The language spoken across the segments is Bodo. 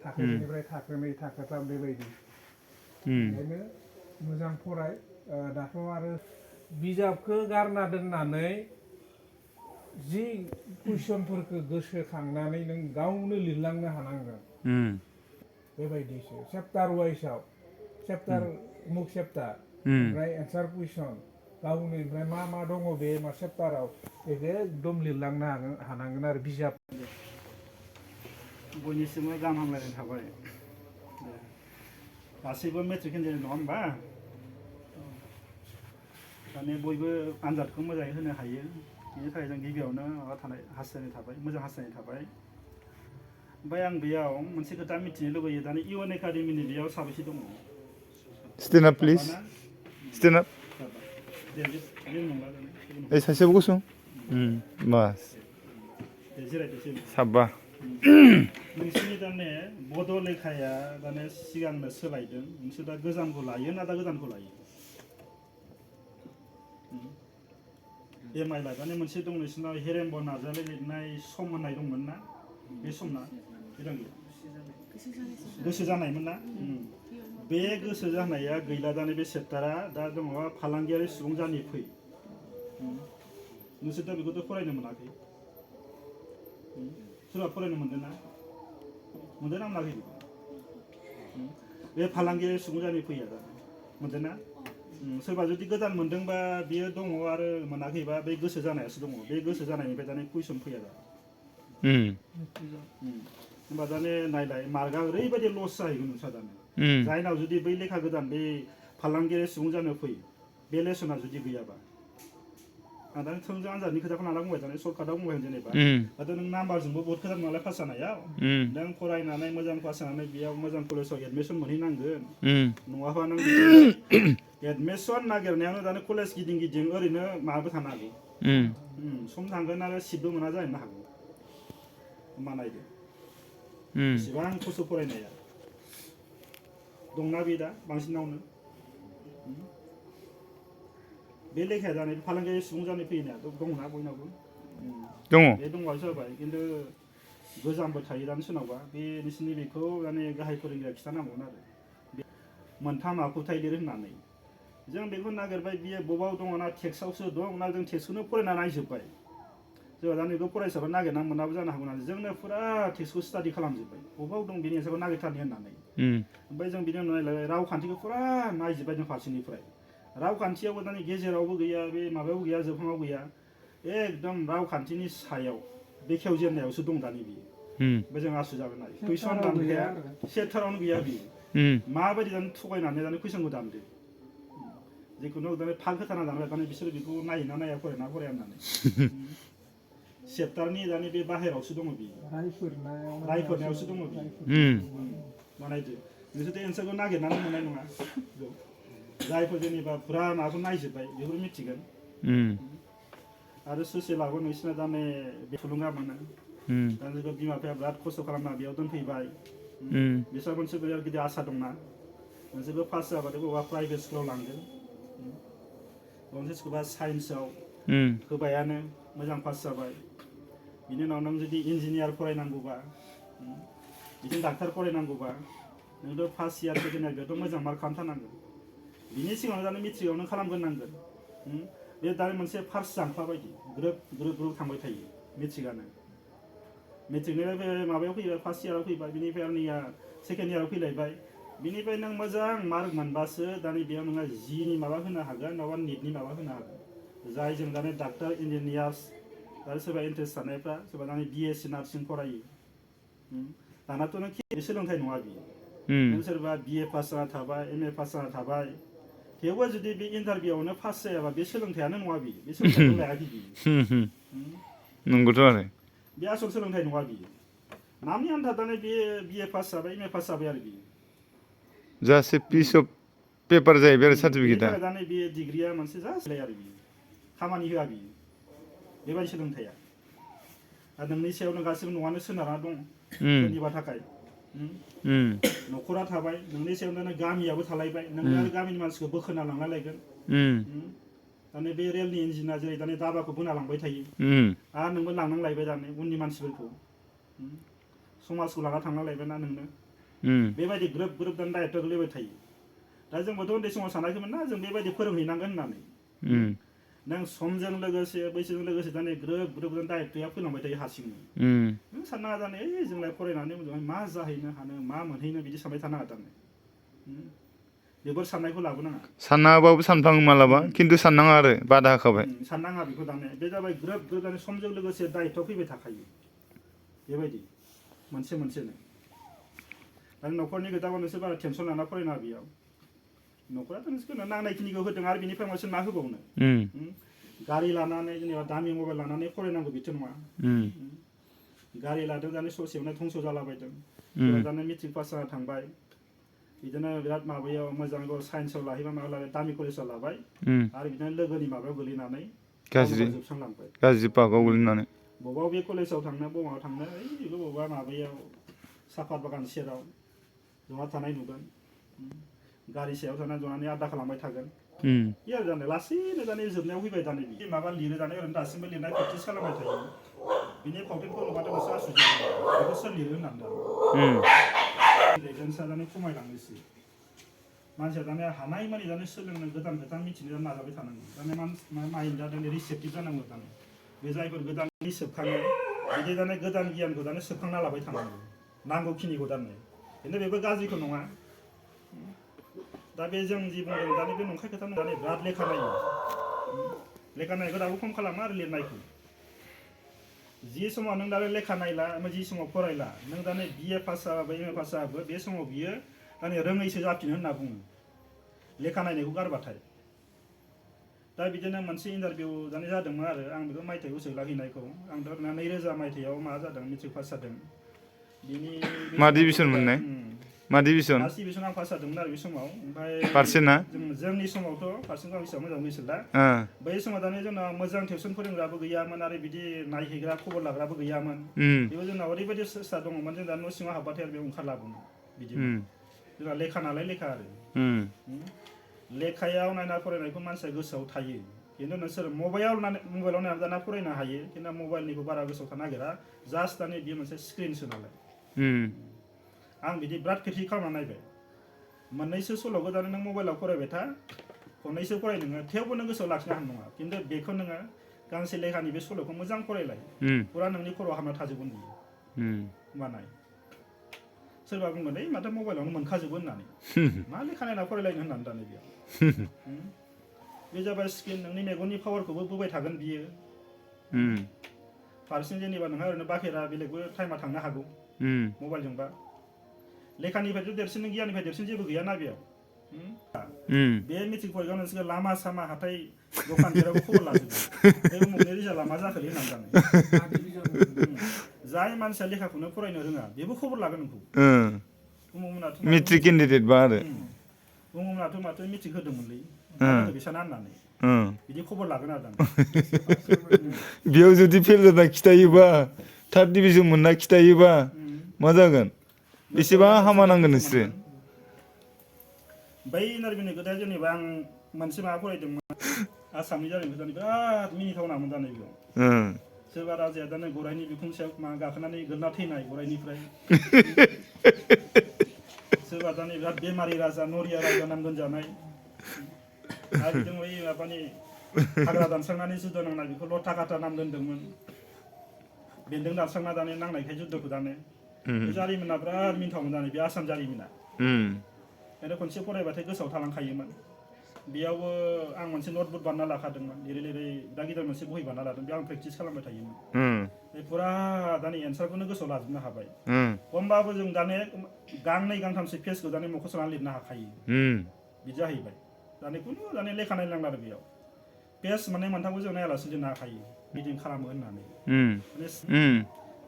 थाखोनिफ्राय थाखो 2 थाखो 3 बेबायदि ओंखायनो मोजां फराय दाथ' आरो बिजाबखौ गारना दोननानै जि कुइसनफोरखौ गोसोखांनानै नों गावनो लिरलांनो हानांगोन बेबायदिसो चेप्टार वाइसआव चेप्टार मुख चेप्टार ओमफ्राय एन्सार कुइसन गावनो ओमफ्राय मा मा दङ बे मा चेप्टाराव बेखौ एकदम लिरलांनो हानांगोन आरो बिजाब बयनिसिमबो गाहाम हामलायनाय थाबाय गासैबो मेट्रिक इन्जिनियार नङा होमबा माने बयबो आनजादखौ मोजाङै होनो हायो बिनि थाखाय जों गिबियावनो माबा थानाय हास्थायनाय थाबाय मोजां हास्थायनाय थाबाय ओमफ्राय आं बेयाव मोनसे खोथा मिथिनो लुबैयो दानि इउएन एकाडेमिनि बेयाव साबेसे दङ Stand up, please. Stand up. दे जेबो नंला Eh, सासेयाबो गसं. बास. दे जिरायदोसै साबा. नोंसोरनि दाने बड' लेखाया दाने सिगांनो सोलायदों नोंसोर दा गोजामखौ लायो ना दा गोदानखौ लायो एम आइ लायबानो मोनसे दं नोंसिनाव हेरेम्ब नार्जारि लिरनाय सम होननाय दंमोन ना बे समना गोदान गोसो जानायमोन ना बे गोसो जानाया गैला दानि बे चेप्टारा दा दङ फालांगियारि सुबुं जानि फै नोंसोर दा बेखौथ' फरायनो मोनाखै सोरबा फरायनो मोनदों ना मोनाखै बे फालांगियारि सुबुं जानि फैया दा मोनदों ना सोरबा जुदि गोदान मोनदोंबा बियो दङ आरो मोनाखैबा बे गोसो जानायासो दङ बे गोसो जानायनिफ्राय दानि कुइसन फैया दा होमबा दाने नायलाय मार्कआ ओरैबायदि लस जाहैगोन नोंस्रा दाने जायनाव जुदि बै लेखा गोदान बे फालांगियारि सुबुं जानो फै बे लेसना जुदि गैयाबा आं दा थोंजों आनजादनि खोथाखौ लाना बुंबाय थानाय सर्टकाटाव बुंबाय जेनेबा दाथ' नों नाम्बारजोंबो बहुत खोथा नालाय पास जानायाव नों फरायनानै मोजां पास जानानै बेयाव मोजां कलेजाव एडमिसन मोनहैनांगोन नङाबा नों एडमिसन नागिरनायावनो दानो कलेज गिदिं गिदिं ओरैनो माबो थानो हागौ सम थांगोन आरो सिटबो मोना जानो हागौ मा नायदो बेसेबां खस्थ' फरायनाया दंना बे दा बांसिनावनो बे लेखाया जानाय फालांगियारि सुबुं जानाय फैनाया दंना बयनावबो दङ बे दंबासो जाबाय खिन्थु गोजामबो थायो दानो सोरनावबा बे नोंसिनि बेखौ माने गाहाय फोरोंगिरिया खिन्थानांगौमोन आरो मोनथाम आखुथाय लिर होननानै जों बेखौ नागिरबाय बियो बबाव दङ ना टेक्सआवसो दं ना जों टेक्सखौनो फरायना नायजोब्बाय जोंहा दा बेखौ फरायसाफ्रा नागिरना मोनाबो जानो हागौ नालाय जोंनो फुरा टेक्सखौ स्टाडि खालामजोब्बाय बबाव दं बेनि एन्सारखौ नागिरथारनि होननानै ओमफ्राय जों बिनि उनाव नायलाय रावखान्थिखौ फुरा नायजोब्बाय जों फारसेनिफ्राय रावखान्थियावबो दानि गेजेरावबो गैया बे माबायाव गैया जोबहाङाव गैया एकदम रावखान्थिनि सायाव बेखेवजेननायावसो दं दानि बियो ओमफ्राय जों आसु जागोन आरो कुइसन दानखाया सेप्टारावनो गैया बियो माबायदि दानो थगायनानै दानो कुइसनखौ दानदो जिखुनु दाने फाग होथारना दानबाय दाने बिसोर बेखौ नायोना नाया फराया होननानै सेप्टारनि दानि बे बाहेरावसो दङ बियो रायफोरनायावसो दङ बियो बानायदो नोंसोरथ' एन्सारखौ नागिरनानै मोननाय नङा जायफोर जेनेबा फुरा माबाखौ नायजोब्बाय बेफोर मिथिगोन आरो ससियेलाबो नोंसिना दाने थुलुंगा मोनो दा जोंखौ बिमा बिफाया बिराद खस्थ' खालामना बेयाव दोनफैबाय बिसोर मोनसे बिराद गिदिर आसा दंना नोंसोरबो पास जाबाथाय बबेबा प्राइभेट स्कुलाव लांगोन मोनसे स्कुला साइन्सआव होबायानो मोजां पास जाबाय बिनि उनाव नों जुदि इन्जिनियार फरायनांगौबा बिदिनो डाक्टार फरायनांगौबा नोंथ' फार्स्ट इयार सेकेन्ड इयार बेयावथ' मोजां मार्क खालामथारनांगोन बिनि सिगाङाव दानो मेट्रिकआव नों खालामग्रोनांगोन बे दानि मोनसे फार्स्ट जांख्ला बायदि ग्रोब ग्रोब ग्रोब थांबाय थायो मेट्रिकआनो मेट्रिकनिफ्राय माबायाव फैबाय फार्स्ट इयाराव फैबाय बिनिफ्राय आंनिया सेकेन्ड इयाराव फैलायबाय बिनिफ्राय नों मोजां मार्क मोनबासो दानि बेयाव नोङो जिनि माबा होनो हागोन नङाबा निटनि माबा होनो हागोन जायजों दानि डाक्टार इन्जिनियार्स आरो सोरबा इन्ट्रेस्ट थानायफ्रा सोरबा दानि बिएससि नार्सिं फरायो दानाथ' नों सोलोंथाइ नङा बियो नों सोरबा बिए पास जाना थाबाय एमए पास जाना थाबाय थेवबो जुदि बे इन्टारभिउआवनो पास जायाबा बे सोलोंथाइयानो नङा बियो बे सोलोंथाइखौ लायाखै बियो नंगौथ' आरो बे आसल सोलोंथाइ नङा बियो नामनि आन्था दाने बे बिए पास जाबाय एमए पास जाबाय आरो बियो जास्ट पिस अफ पेपार जाहैबाय आरो सार्टिफिकेटआ दाने बे डिग्रिया मोनसे जास्ट आरो बियो खामानि होआ बियो बेबायदि सोलोंथाइया आरो नोंनि सायावनो गासिबो न'आनो सोनारना दं सोरनिबा थाखाय न'खरा थाबाय नोंनि सायावनो गामियाबो थालायबाय नोंनि आरो गामिनि मानसिखौ बोखोना लांना लायगोन दाने बे रेलनि इन्जिना जेरै दाने दाबाखौ बोना लांबाय थायो आरो नोंबो लांनांलायबाय दाने उननि मानसिफोरखौ समाजखौ लाना थांना लायबाय ना नोंनो बेबायदि ग्रोब ग्रोब दानि दायित्व गोलैबाय थायो दा जोंबोथ' उन्दै समाव सानाखैमोन ना जों बेबायदि फोरोंहैनांगोन होननानै नों समजों लोगोसे बैसोजों लोगोसे दानि ग्रोब ग्रोब दायित्वआ फैलांबाय थायो हारसिंनो नों साननाङा दानो जोंलाय फरायनानै मा जाहैनो हानो मा मोनहैनो बिदि सानबाय थानाङा दानो बेफोर साननायखौ लाबोनाङा साननाङाबाबो सानफ्लाङो मालाबा खिन्थु साननाङा आरो बादा होखाबाय साननाङा बेखौ दानो बे जाबाय ग्रोब ग्रोब दानि समजों लोगोसे दायित्व फैबाय थाखायो बेबायदि मोनसे मोनसेनो आरो न'खरनि खोथाखौ नोंसोर बारा टेनसन लाना फरायनाङा बेयाव न'खराथ' नोंसोरनो नांनायखिनिखौ होदों आरो बिनिफ्राय मोनसे मा होबावनो गारि लानानै जेनेबा दामि मबाइल लानानै फरायनांगौ बिथ' नङा गारि लादों दानि ससेयावनो धंस' जालाबायदों दानो मेट्रिक पास जाना थांबाय बिदिनो बिराद माबायाव मोजां साइन्सआव लाहैबा माबा लाबाय दामि कलेजाव लाबाय आरो बिदिनो लोगोनि माबायाव गोलैनानै जोबस्रांलांबाय गाज्रि पाकाव गोलैनानै बबाव बे कलेजाव थांनो बबाव थांनो ओइ बबावबा माबायाव साफात बागान सेराव जना थानाय नुगोन गारि सायाव थानानै जनानै आद्दा खालामबाय थागोन बे आरो जानो लासैनो दानि जोबनायाव फैबाय दानि बे माबा लिरो दानि ओरैनो दासिमबो लिरनाय प्रेक्टिस खालामबाय थायो बिनि फावथेनखौ नुबाथ' गोसो आसुरित बेखौ सोर लिरो होननानै रेजेन्सआ दानि खमायलांनोसै मानसिया दानि हानाय मानि दानि सोलोंनो गोदान गोदान मिथिनो नाजाबाय थानांगौ दानि माइन्डआ दानि रिसेप्टिभ जानांगौ दानि बे जायफोर गोदान सोबखाङो बिदि दानि गोदान गियानखौ दानि सोबखांना लाबाय थानांगौ नांगौखिनिखौ दानो खिन्थु बेबो गाज्रिखौ नङा दा बे जों जि बुंदों दानि बे नंखाय खोथा दानि बिराद लेखा नायो लेखा नायखौ दाबो खम खालामा आरो लिरनायखौ जि समाव नों दानि लेखा नायला जि समाव फरायला नों दानि BA पास जाबाबो MA पास जाबाबो बे समाव बियो दानि रोङैसो जाफिनो होनना बुङो लेखा नायनायखौ गारबाथाय दा बिदिनो मोनसे इन्टारभिउ दानि जादोंमोन आरो आं बेखौ मायथाइ गोसोआव लाहैनायखौ आं दा 2000 मायथाइयाव मा जादों मेट्रिक पास जादों बिनि मा डिभिसन मोननाय मा डिभिसन फार्स्ट डिभिसन आं पास जादोंमोन आरो बे समाव ओमफ्राय पारसेन्टआ जोंनि समावथ' पारसेन्टखौ आं हिसाब मोजां मिथिला बै समाव दानि जोंनाव मोजां टिउसन फोरोंग्राबो गैयामोन आरो बिदि नायहैग्रा खबर लाग्राबो गैयामोन बेबो जोंनाव ओरैबायदि सेस्था दङमोन जों दा न' सिङाव हाबबाथाय आरो बेयाव ओंखारलाबोमोन बिदि जोंना लेखा नालाय लेखा आरो लेखायाव नायना फरायनायखौ मानसिया गोसोआव थायो खिन्थु नोंसोर मबाइलाव नायना दाना फरायनो हायो खिन्थु मबाइलनिखौ बारा गोसोआव थानो नागिरा जास्ट दानि बेयो मोनसे स्क्रिनसो नालाय आं बिदि बिराद प्रेक्टिस खालामना नायबाय मोननैसो सल'खौ दानो नों मबाइलाव फरायबाय था खननैसो फराय नोङो थेवबो नों गोसोआव लाखिनो हानाय नङा खिन्थु बेखौ नोङो गांसे लेखानि बे सल'खौ मोजां फरायलाय फुरा नोंनि खर'आव हाबना थाजोबगोन बियो होमबानाय सोरबा बुंगोन ओइ माथो मबाइलावनो मोनखाजोबो होननानै मा लेखा नायना फरायलायनो होननानै दानि बेयाव बे जाबाय स्क्रिन नोंनि मेगननि पावारखौबो बोबाय थागोन बियो फारसेथिं जेनेबा नोंहा ओरैनो बाखेरा बेलेगबो टाइमा थांनो हागौ मबाइलजोंबा लेखानिफ्रायथ' देरसिन गियाननिफ्राय देरसिन जेबो गैयाना बेयाव बे मेट्रिक फरिखायाव नोंसोर लामा सामा हाथाय दखान जेरावबो खबर लाजोबो बे उमुगनि रिजाल्टआ मा जाखोलै होननानै जानो जाय मानसिया लेखाखौनो फरायनो रोङा बेबो खबर लागोन नोंखौ उमुगमोनाथ' मेट्रिक केन्डिडेट बा आरो उमुगमोनाथ' माथो मेट्रिक होदोंमोनलै बिसाना होननानै बिदि खबर लागोन आरो बेयाव जुदि फेल जाना खिथायोबा थार्ड डिभिजन मोनना खिथायोबा मा जागोन बेसेबां हामा नांगोन नोंसोरो बै इन्टारभिउनि खोथाया जेनेबा आं मोनसे माबा फरायदोंमोन आसामनि जारिमिनखौ दानि बिराद मिनिथावनामोन दानि बेयाव सोरबा राजाया दानो गराइनि बिखुं सायाव गाखोनानै गोलैना थैनाय गराइनिफ्राय सोरबा दानि बिराद बेमारि राजा नरिया राजा नाम दोनजानाय आरो बिदि बै माबानि हाग्रा दानस्रांनानै जुद्ध नांनाय बेखौ लथा काटा नाम दोनदोंमोन बेन्दों दानस्रांना दानो नांनायखाय जुद्धखौ दानो बे जारिमिना बिराद मिनिथावमोन दानो बे आसाम जारिमिना ओंखायनो खनसे फरायबाथाय गोसोआव थालांखायोमोन बेयावबो आं मोनसे नटबुक बानायना लाखादोंमोन लिरै लिरै दा गिदिर मोनसे बहि बानायना लादों बेयाव आं प्रेक्टिस खालामबाय थायोमोन बे फुरा दानि एन्सारखौनो गोसोआव लाजोबनो हाबाय खमबाबो जों दाने गांनै गांथामसो पेजखौ दाने मख'स'नानै लिरनो हाखायो बिदि जाहैबाय दाने खुनु दाने लेखा नायनांला आरो बेयाव पेज मोननै मोनथामखौ जों नायालासिनो लिरनो हाखायो बिदि खालामो होननानै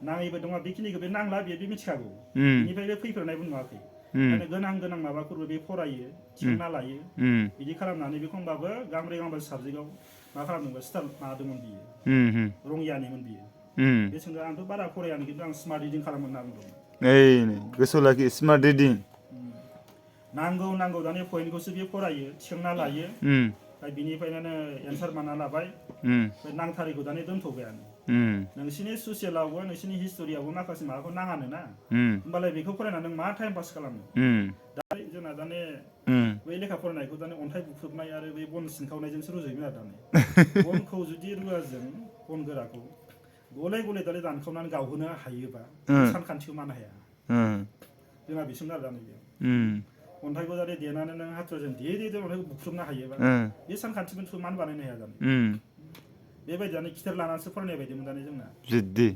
नाङैबो दङ बेखिनिखौ बे नांला बे मिथिखागौ बेनिफ्राय बे फैफेरनायबो नुवाखै माने गोनां गोनां माबाफोरबो बे फरायो थिखांना लायो बिदि खालामनानै बेखौबाबो गांब्रै गांबा साबजेक्टआव मा खालामदोंमोन स्टार माबादोंमोन बियो रङियानिमोन बियो बे सोंदों आंथ' बारा फरायानो खिन्थु आं स्मार्ट रिडिं खालामो होनना बुंदोंमोन गोसोआव लाखि स्मार्ट रिडिं नांगौ दानि पइन्टखौसो बियो फरायो थिखांना लायो ओमफ्राय बिनिफ्रायनो एन्सार बानायना लाबाय नांथारैखौ दानि दोनथ'बायानो नोंसिनि ससियेलावबो नोंसिनि हिस्ट'रियावबो माखासे माबाखौ नाङानोना होमबालाय बेखौ फरायनानै नों मा टाइम पास खालामनो दा जोंना दाने बै लेखा फरायनायखौ दाने अन्थाइ बुख्रुबनाय आरो बै बन सिनखावनायजोंसो रुजुयोमोन आरो दाने बनखौ जुदि रुवाजों बन गोराखौ गले गले दाले दानखावनानै गावहोनो हायोबा सानखान्थिखौ मानो हाया जोंना बिसोमोन आरो दाने बेयाव अन्थाइखौ जाहाथे देनानै नों हाथुरजों देयै देयै अन्थाइखौ बुख्रुबनो हायोबा बे सानखान्थिखौ मानो बानायनो हाया दाने बेबायदियानो खिथेर लानानैसो फरायनाय बायदिमोन दाने जोंना जिद्दि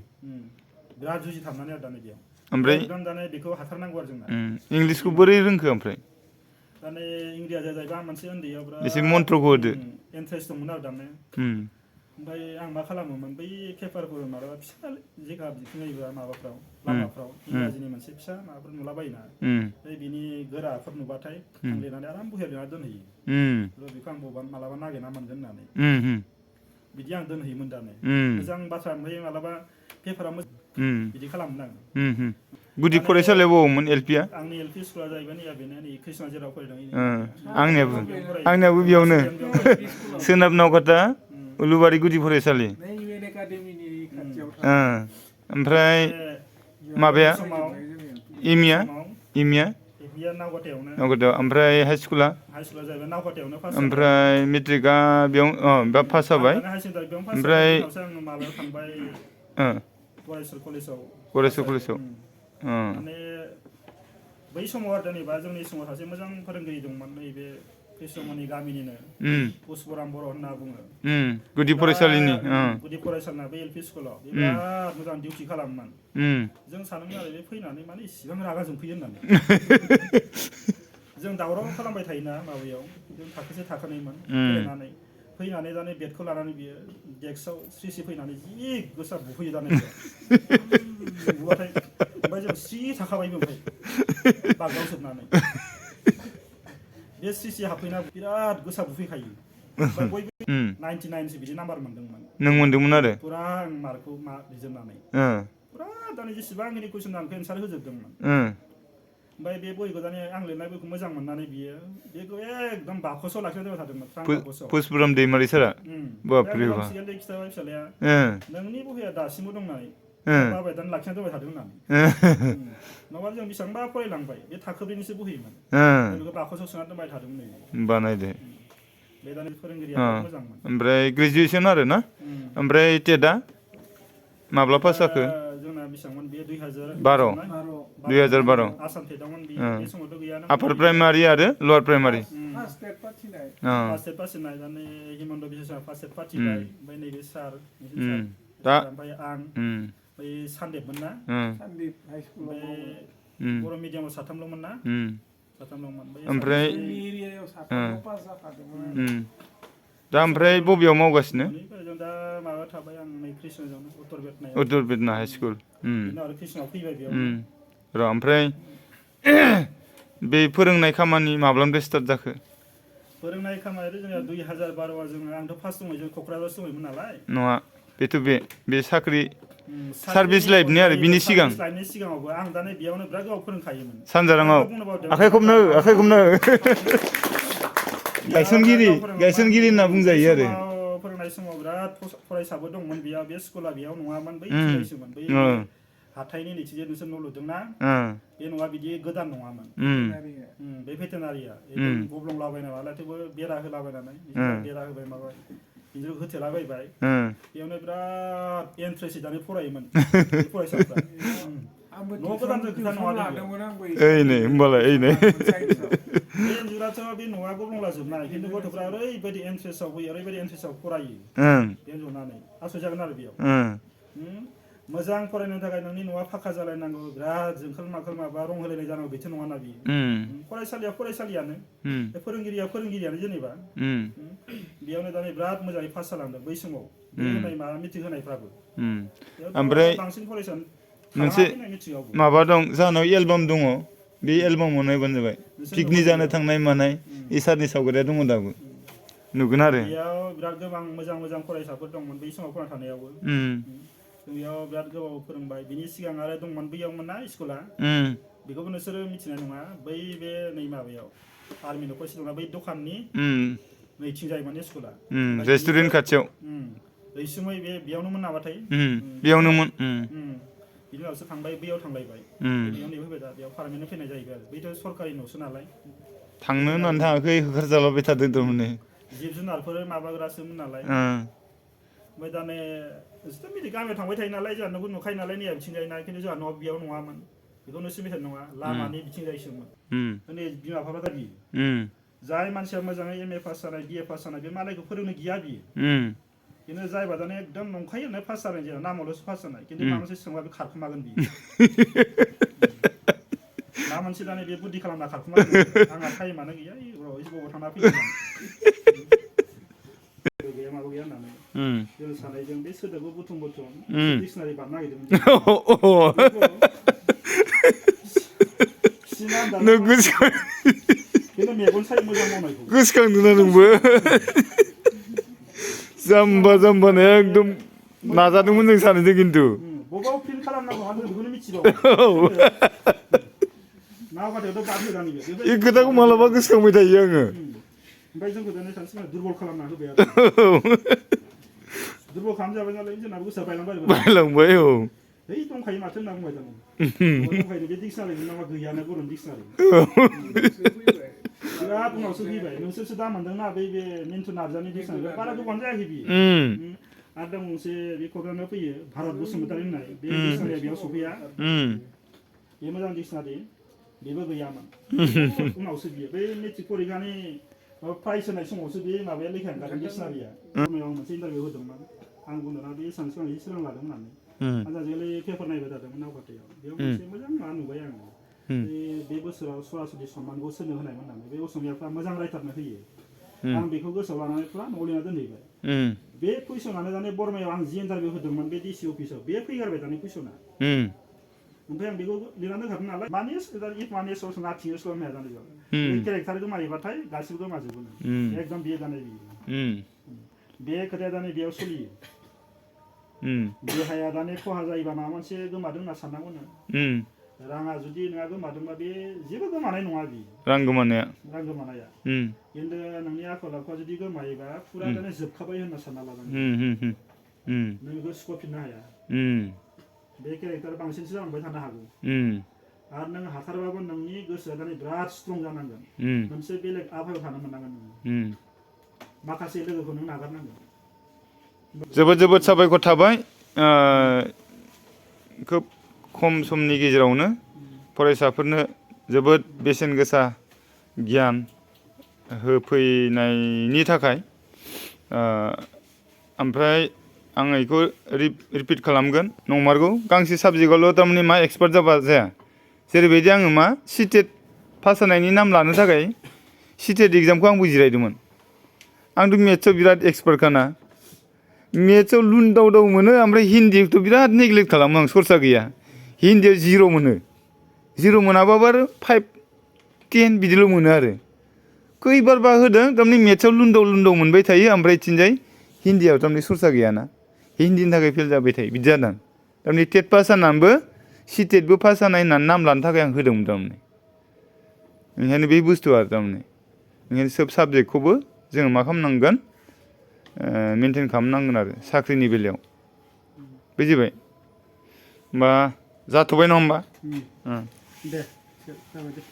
बिराद जुजिथाबनानै आरो दाने बेयाव ओमफ्राय एकदम दाने बेखौ हाथारनांगौ आरो जोंना इंलिसखौ बोरै रोंखो ओमफ्राय दाने इंराजिया जाहैबाय आं मोनसे उन्दैयाव बिराद एसे मन्त्रखौ होदो इन्ट्रेस्ट दंमोन आरो दाने ओमफ्राय आं मा खालामोमोन बै पेपारफोर मालाबा फिसा जेखा बिथिङैबा माबाफ्राव लामाफ्राव इंराजिनि मोनसे फिसा माबाफोर नुलाबायोना ओमफ्राय बिनि गोराफोर नुबाथाय आं लिरनानै आराम बहियाव लिरना दोनहैयो बेखौ आं बबेबा मालाबा नागिरना मोनगोन होननानै बिदि आं दोनहैयोमोन दाने मोजां बाथ्रा ओमफ्राय मालाबा पेपारा बिदि खालामोन आं गुदि फरायसालियाव बबावमोन एलपिया आंनि एलपि स्कुला जाहैबाय नै बेनो नै कृष्ण जेराव फरायदों आंनियाबो बेयावनो सोनाब नावकाटा उलुबारि गुदि फरायसालि ओमफ्राय माबाया इमिया नावकाटायाव ओमफ्राय हाइ स्कुला ओमफ्राय मेट्रिकआ बेयाव पास जाबाय ओमफ्राय फरायसल कलेजाव माने बै समाव आरो जेनेबा जोंनि समाव सासे मोजां फोरोंगिरि दंमोन नैबे कृष्णमणि गामिनिनो पुष्पराम बर' होनना बुङो गुदि फरायसालिनि गुदि फरायसालिना बे एलपि स्कुलाव बिराद मोजां डिउटि खालामोमोन जों सानोमोन आरो बे फैनानै माने इसिबां रागा जोंफैयो होननानै जों दावराव खालामबाय थायोना माबायाव जों थाखोसे थाखोनैमोन फैनानै दाने बेटखौ लानानै बियो डेस्कआव स्रि फैनानै जि गोसा बुफैयो दाने बुबाथाय ओमफ्राय जों स्रि थाखाबायबो ओमफ्राय बागदावजोबनानै बे स्रि हाबफैना बिराद गोसा बुफैखायो ओमफ्राय बयबो 99 बिदि नाम्बार मोनदोंमोन नों मोनदोंमोन आरो पुरा आं मार्कखौ लिरजोबनानै पुरा दाने जेसेबांखिनि कुइसन आं एन्सार होजोबदोंमोन ओमफ्राय बे बहिखौ दाने आं लिरनाय बहिखौ मोजां मोननानै बियो बेखौ एकदम बाकसाव लाखिना दोनबाय थादोंमोन पुष्पराम दैमारि सारा बापरे बाप खिथाबाय फिसालाया नोंनि बहिया दासिमबो दं नालाय बाबाय दाने लाखिना दोनबाय थादों होननानै नङाबा जों बेसेबांबा फरायलांबाय बे थाखोब्रैनिसो बहिमोन बेखौ बाकसाव सोना दोनबाय थादोंमोन बानायदो बे दानि फोरोंगिरिया मोजांमोन ओमफ्राय ग्रेजुवेसन आरो ना ओमफ्राय टेटआ माब्ला पास जाखो जोंना बेसेबांमोन बे 2012 आसाम टेटआवमोन बे समावथ' गैयानो आपार प्राइमारि आरो लवार प्राइमारि फार्स्ट टेट पाथिनाय दाने हिमन्त बिश्व शर्मा फार्स्ट टेट पाथिबाय ओमफ्राय नैबे सार दा ओमफ्राय आं बै सानदेबमोन ना सानदीप हाइ स्कुलाव बर' मिडियामाव साथामल'मोन ना ओमफ्राय एरियायाव साथामल' पास जाखादोंमोन दा ओमफ्राय बबेयाव मावगासिनो जों दा माबा थाबाय आं नै कृष्णजोंनो उत्तर बेदना हाइ स्कुल आरो कृष्णआव फैबाय बेयाव र' ओमफ्राय बे फोरोंनाय खामानि माब्लानिफ्राय स्टार्ट जाखो फोरोंनाय खामानियाथ' जोंना 2012 जोङो आंथ' फार्स्ट दंमोन जों क'क्राझारावसो दंमोन नालाय नङा बेथ' बे साख्रि सार्भिस लाइफनि आरो बिनि सिगां लाइफनि सिगाङावबो आं दा नै बेयावनो बिराद गोबाव फोरोंखायोमोन सानजाराङाव आखाइ खबनो गायसनगिरि होनना बुंजायो आरो फोरोंनाय समाव बिराद फरायसाबो दंमोन बेयाव बे स्कुला बेयाव नङामोन बै सोमोन बै हाथाइनि नैथिजे नोंसोर न' लुदोंना बे न'आ बिदि गोदान नङामोन बे भेटेनारिया गब्लंलाबायना नालाय थेवबो बेरा होलाबायनानै बेरा होबाय माबा बिदिनो होथेलाबायबाय बेयावनो बिराद इन्ट्रेस्ट जानानै फरायोमोन फरायसाफ्रा न' गोदानजों खोथा नङा बे इन्जुराथ' बे न'आ गब्लंलाजोबनाय खिन्थु गथ'फ्रा ओरैबायदि इन्ट्रेस्टआव होयो ओरैबायदि इन्ट्रेस्टआव फरायो बे नुनानै आस'जागोन आरो बेयाव मोजां फरायनो थाखाय नोंनि न'आ फाखा जालायनांगौ बिराद जोंखोल माखोल माबा रं होलायनाय जानांगौ बेथ' नङाना बियो फरायसालियानो फोरोंगिरियानो जेनेबा बेयावनो दानि बिराद मोजाङै पास जालांदों बै समाव होनाय माबा मिटिं होनायफ्राबो ओमफ्राय बांसिन फरायसा मोनसे माबा दं जाहानाव एलबाम दङ बे एलबामाव नायबानो जाबाय पिकनिक जानो थांनाय मानाय इसोरनि सावगारिया दङ दाबो नुगोन आरो बेयाव बिराद गोबां मोजां फरायसाफोर दंमोन बै समाव फरायना थानायावबो बेयाव बिराद गोबाव फोरोंबाय बिनि सिगां आरो दंमोन बैयावमोन ना स्कुला बेखौबो नोंसोरो मिथिनाय नङा बै बे नै माबायाव आर्मि न'खरसे दंना बै दखाननि नैथिं जायोमोन स्कुला रेस्टुरेन्ट खाथियाव रैसुमै बे बेयावनोमोन नामाथाय बेयावनोमोन बिनि उनावसो थांबाय बैयाव थांलायबाय बेयाव फैबाय दा बेयाव पारमानेन्ट फैनाय जाहैबाय आरो बैथ' सरकारि न'सो नालाय थांनो होननानै थाङाखै होखारजालाबाय थादों थारमाने जिब जुनारफोर माबाग्रासोमोन नालाय ओमफ्राय दा नै नोंसोरथ' बिदि गामियाव थांबाय थायो नालाय जोंहा न'खौ नुखायो नालाय नैया बिथिं जायोना खिन्थु जोंहा न'आ बेयाव नङामोन बेखौनो सिबिथार नङा लामानि बिथिं जायोसोमोन नै बिमा बिफाफ्रा दा बियो जाय मानसिया मोजाङै एम ए पास जानाय बि ए पास जानाय बे मालायखौ फोरोंनो गिया बियो बिनो जायबा दाने एकदम नंखायो होननाय पास जानाय जाया नामावल'सो पास जानाय खिन्थु माबा मोनसे सोंबा बे खारखुमागोन बियो मा मोनसे दाने बे बुद्धि खालामना खारखुमागोन आंहा टाइमानो गैया र' बबाव थांना फैगोन गैया माबा गैया होननानै जों सानैजों बे सोदोबखौ बुथुम डिक्सनारि बानायनो नागिरदोंमोन गोसोखांदोंना नोंबो जाम्बा जाम्बानो एकदम नाजादोंमोन जों सानैजों खिन्थु बबाव फिल खालामनांगौ आं बेखौनो मिथिबावो नावखाथायावथ' बाद होदां बे खोथाखौ मालाबा गोसोखांबाय थायो आङो ओमफ्राय जोंखौ दाने सानसे दुरबल खालामना होबाय आरो दुरबल खालामजाबाय नालाय जोंनाबो गोसोआ बायलांबाय औ है दंखायो माथो होनना बुंबाय थानो दंखायो बे डिक्सनारिनि नामा गैयानो बर'नि डिक्सनारि बिराद उनावसो फैबाय नोंसोरसो दा मोनदोंना बे मिन्टु नार्जारिनि डिक्सनारि बारा गोबां जायाखै बियो आरो दं मोनसे बे क'क्राझाराव फैयो भारत बसुमतारी होननाय बे डिक्सनारिया बेयाव सफैया बे मोजां डिक्सनारि बेबो गैयामोन उनावसो बियो बै मेट्रिक परिखानि प्राइज होनाय समावसो बे माबाया लेखा ओंखारदों डिक्सनारिया आं मोनसे इन्टारभिउ होदोंमोन आं बुंदोंना बे एसामिसखौ आं एसे सोलोंना लादों होननानै आजाजिखालि पेपार नायबाय थादोंमोन नावखाथायाव बेयाव मोनसे मोजां मा नुबाय आङो बे बोसोराव सरासति सन्मानखौ सोरनो होनाय होननानै बे असमियाफ्रा मोजां रायटारनो होयो आं बेखौ गोसोआव लानानै फुरा न'आव लिरना दोनहैबाय बे कुइसनानो दाने बरमायाव आं जि इन्टारभिउ होदोंमोन बे डिसि अफिसाव बे फैगारबाय दानि कुइसना ओमफ्राय आं बेखौ लिरना दोनखादों नालाय मानि इफ मानि सस नाथिं इज होननाया जानो बेयाव केरेक्टार गोमायोबाथाय गासिबो गोमाजोबो एकदम बियो दाने बे खोथाया दाने बेयाव सोलियो देहाया दाने खहा जायोबा माबा मोनसे गोमादों होनना साननांगौ नों राङा जुदि नोंहा गोमादोंबा बे जेबो गोमानाय नङा बि रां गोमानाया खिन्थु नोंनि आखल आखुआ जुदि गोमायोबा फुरा दाने जोबखाबाय होनना सानना लानांगौ नों बेखौ सुख'फिननो हाया बे केरेक्टार बांसिनसो जालांबाय थानो हागौ आरो नों हाथारबाबो नोंनि गोसोआ दाने बिराद स्ट्रं जानांगोन मोनसे बेलेग आबहावायाव थानो मोननांगोन नोङो माखासे लोगोखौ नों नागारनांगोन जोबोद जोबोद साबायखर थाबाय खोब खम समनि गेजेरावनो फरायसाफोरनो जोबोद बेसेन गोसा गियान होफैनायनि थाखाय ओमफ्राय आं बेखौ रिपिट खालामगोन नंमारगौ गांसे साबजेक्टआवल' थारमाने मा एक्सपार्ट जाबा जाया जेरैबायदि आङो मा सिटेट पास जानायनि नाम लानो थाखाय सिटेट एग्जामखौ आंबो जिरायदोंमोन आंथ' मेथ्सआव बिराद एक्सपार्टखाना मेथ्सआव लुनदाव दाव मोनो ओमफ्राय हिन्दीखौथ' बिराद नेग्लेक्ट खालामो आं सरसा गैया हिन्दीआव जिर' मोनो जिर' मोनाबाबो आरो 5, 10 बिदिल' मोनो आरो खैबारबा होदों थारमाने मेथ्सआव लुनदाव मोनबाय थायो ओमफ्राय थिंजाय हिन्दीआव थारमाने सरसा गैयाना हिन्दीनि थाखाय फेल जाबाय थायो बिदि जादों थारमाने टेट पास जानानैबो सिटेटबो पास जानाय होननानै नाम लानो थाखाय आं होदोंमोन थारमाने ओंखायनो बे बुस्थुआ थारमाने ओंखायनो सोब साबजेक्टखौबो जोङो मा खालामनांगोन मेनटेन खालामनांगोन आरो साख्रिनि बेलायाव बुजिबाय होमबा जाथ'बाय नङा होमबा दे जाबाय दे